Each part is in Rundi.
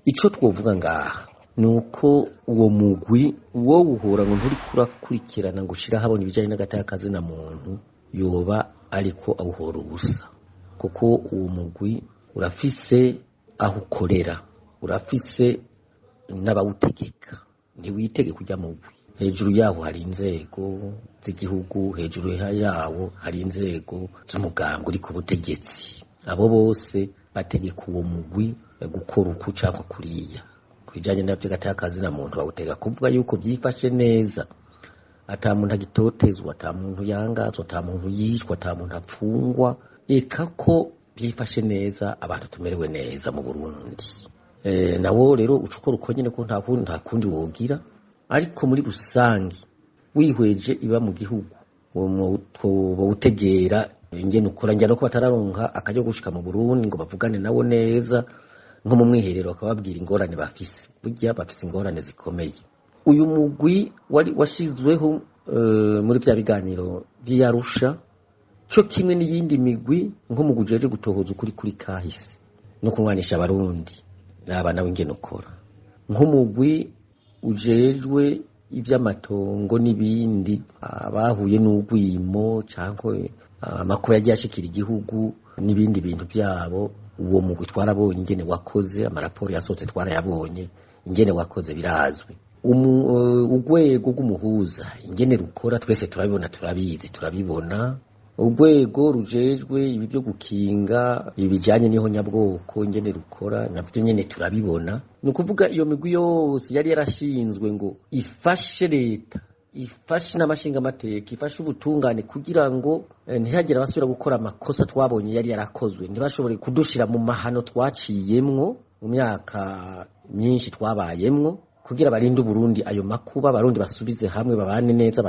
Ico twovuga ngaha ni uko uwo mugwi wo uhora ngo nturiko urakurikirana ngo ushire ahabona ibijanye n'agateka kazina muntu, yoba ariko awuhora ubusa, kuko uwo mugwi urafise aho ukorera, urafise n'abawutegeka. Ntiwitegeka ujya mugwi. Hejuru yaho hari inzego z'igihugu, hejuru yawo hari inzego z'umugambwe uri ku butegetsi. Abo bose bategeka uwo mugwi gukora uku cyangwa kuriya. Ku bijyanye nabyo gateka kazina muntu, bawutega kuvuga yuko byifashe neza, ata muntu agitotezwa, ata muntu yangazwa, ata muntu yishwa, ata muntu apfungwa, eka ko byifashe neza, abantu tumerewe neza mu Burundi. Nawo rero uca ukora uko nyene, ko nta kundi wogira. Ariko muri rusange, wihweje iba mu gihugu, bawutegera ingene ukora. Njya no ko batararonka akaryo gushika mu Burundi ngo bavugane nabo neza, nko mu mwiherero, bakababwira ingorane bafise. Burya bafise ingorane zikomeye. Uyu mugwi wari washizweho muri vya biganiro vy'Arusha, co kimwe n'iyindi migwi, nko mu gujeje gutohoza ukuri kuri kahise no kunwanisha Abarundi, raba nawe ingene ukora, nk'umugwi ujejwe ivy'amatongo n'ibindi, abahuye n'ugwimo canke amakuba yagiye ashikira igihugu n'ibindi bintu byabo. Uwo mugwi twarabonye ingene wakoze, amaraporo yasohotse twarayabonye ingene wakoze, birazwi. Urwego rw'umuhuza ingene rukora twese turabibona, turabizi, turabibona. Urwego rujejwe ibi byo gukinga ibijyanye n'ihonyabwoko ingene rukora, navyo nyene turabibona. Ni ukuvuga iyo migwi yose yari yarashinzwe ngo ifashe leta, ifashe n'amashingamateka, ifashe ubutungane, kugira ngo ntihagire abasubira gukora amakosa twabonye yari yarakozwe, ntibashobore kudushira mu mahano twaciyemwo mu myaka myinshi twabayemwo, kugira barinde Uburundi ayo makuba, Abarundi basubize hamwe, babane neza,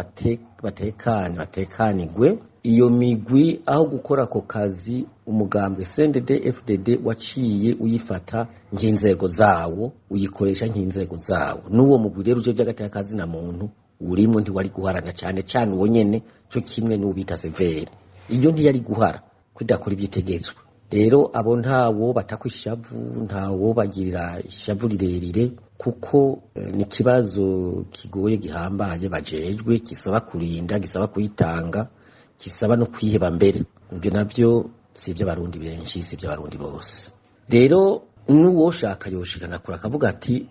batekane, batekanigwe. Iyo migwi aho gukora ako kazi, umugambwe CNDD FDD waciye uyifata nk'inzego zawo, uyikoresha nk'inzego zawo. N'uwo mugwi rero uje by'agateka kazina muntu urimo, ntiwari guharana cyane cyane uwo nyene, cyo kimwe n'ubita CVR, iyo ntiyari guhara kudakora ibyitegetswe. Rero abo ntawo batakwa ishavu, ntawo bagirira ishavu rirerire, kuko ni ikibazo kigoye, gihambaye bajejwe, gisaba kurinda, gisaba kuyitanga, gisaba no kwiheba mbere. Ibyo navyo si iby'Abarundi benshi, si iby'Abarundi bose. Rero n'uwoshaka yoshikana kure akavuga ati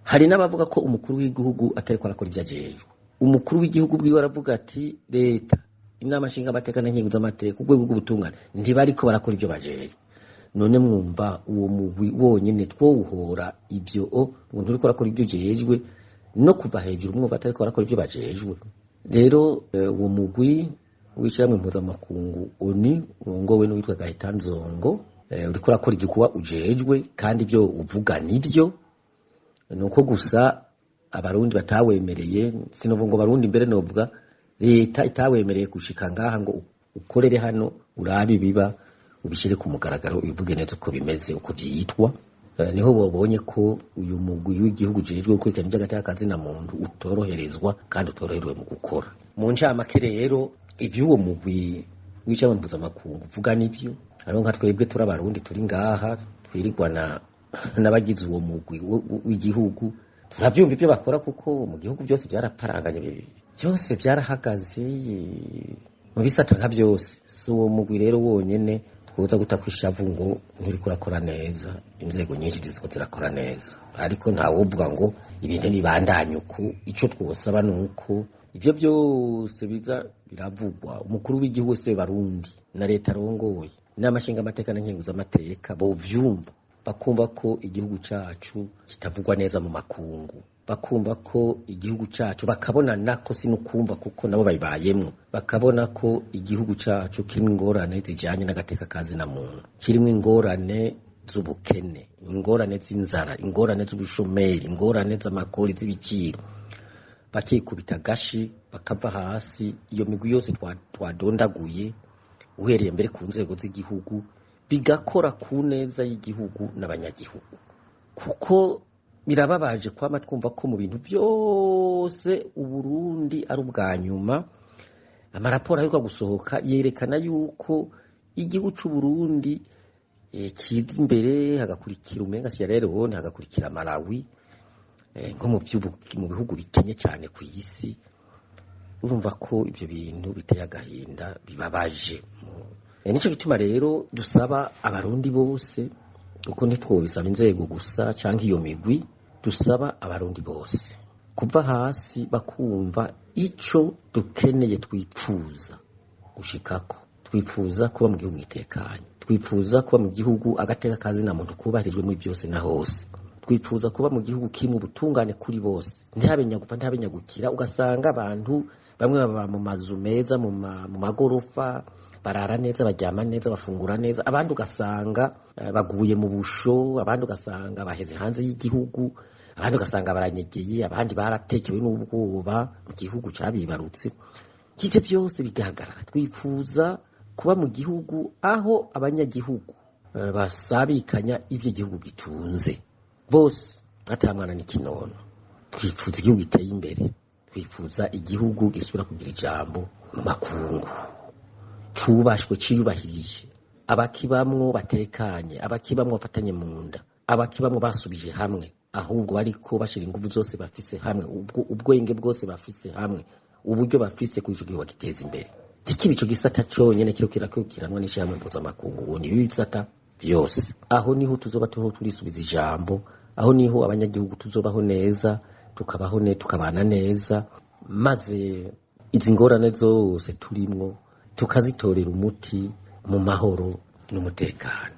hari n'abavuga ko umukuru w'igihugu atariko arakora ibyo ajejwe. Umukuru w'igihugu bwiwe aravuga ati leta, inama nshingamateka n'inkingo z'amateka, urwego rw'ubutungane, ntibariko barakora ibyo bajejwe. None mwumva uwo mugwi wonyene twowuhora ibyo o ngo nturiko urakora ibyo ujejwe, no kuva hejuru mwumva atariko barakora ibyo bajejwe? Rero uwo mugwi w'ishirahamwe mpuzamakungu ONU urongowe n'uwitwa Gaëtan Nzongo uriko urakora igikorwa ujejwe, kandi ibyo uvuga nivyo. Nuko gusa Abarundi batawemereye, sinovuga ngo Abarundi, mbere novuga leta itawemereye gushika ngaha ngo ukorere hano, urabe ibiba, ubishyire ku mugaragaro, ubivuge neza uko bimeze, uko vyitwa. Niho bobonye ko uyu mugwi w'igihugu ujejwe gukurikirana iby'agateka kazina muntu utoroherezwa kandi utoroherewe mu gukora. Mu ncamake rero, ivy'uwo mugwi w'ishirahamwe mpuzamakungu uvuga nivyo, hariho nka twebwe turi Abarundi turi ngaha twirigwana n'abagize uwo mugwi w'igihugu, turavyumva ibyo bakora, kuko mu gihugu byose byaraparanganye, byose byarahagaze mu bisata nka byose. Si uwo mugwi rero wonyene twoza guta ishavu ngo nturiko urakora neza. Inzego nyinshi ziziko zirakora neza, ariko ntawovuga ngo ibintu nibandanye uku. Ico twosaba ni uko ivyo byose biza biravugwa, umukuru w'igihugu se Barundi na leta arongoye, inama nshingamateka n'inkenguzamateka bovyumva, bakumva ko igihugu cacu kitavugwa neza mu makungu, bakumva ko igihugu cacu, bakabona nako si nukumva kuko nabo babibayemwo, bakabona ko igihugu cacu kirimo ingorane zijanye n'agateka kazina muntu, kirimo ingorane z'ubukene, ingorane z'inzara, ingorane z'ubushomeri, ingorane z'amakori, z'ibiciro, bakikubita agashi, bakava hasi. Iyo migwi yose twadondaguye, uhereye mbere ku nzego z'igihugu, bigakora ku neza y'igihugu n'abanyagihugu, kuko birababaje kwama twumva ko mu bintu byose Uburundi ari ubwa nyuma. Amaraporo aheruka gusohoka yerekana yuko igihugu c'Uburundi kiza imbere, hagakurikira umenga Sierra Leone, hagakurikira Malawi, nko mu bihugu bikenye cyane ku isi. Urumva ko ibyo bintu biteye agahinda, bibabaje. Nico gituma rero dusaba Abarundi bose, kuko ntitwobisaba inzego gusa canke iyo migwi, dusaba Abarundi bose kuva hasi bakumva ico dukeneye, twipfuza gushikako. Twipfuza kuba mu gihugu gitekanye, twipfuza kuba mu gihugu agateka kazina muntu kubahirijwe muri byose na hose, twipfuza kuba mu gihugu kirimo ubutungane kuri bose, ntihabe nyagupfa, ntihabe nyagukira. Ugasanga abantu bamwe baba mu mazu meza, mu magorofa, barara neza, baryama neza, bafungura neza, abandi ugasanga baguye mu busho, abandi ugasanga baheze hanze y'igihugu, abandi ugasanga baranyegeye, abandi baratekewe n'ubwoba mu gihugu cabibarutse. Ivyo byose bigahagarara. Twifuza kuba mu gihugu aho abanyagihugu basabikanya ivyo igihugu gitunze bose, ata mwana n'ikinono. Twifuza igihugu giteye imbere, twifuza igihugu gisubira kugira ijambo mu makungu, cubashwe, ciyubahirije, abakibamwo batekanye, abakibamwo bafatanye mu nda, abakibamwo basubije hamwe, ahubwo bariko bashira inguvu zose bafise hamwe, ubwenge bwose bafise hamwe, uburyo bafise kuri ico gihugu bagiteza imbere. Ntikibe ico gisata conyene kiriko kirakurikiranwa n'ishirahamwe mpuzamakungu, ngo ni ibisata byose. Aho niho tuzoba turiho turisubiza ijambo, aho niho abanyagihugu tuzobaho neza, tukabaho ne tukabana neza, maze izi ngorane zose turimwo tukazitorera umuti mu mahoro n'umutekano.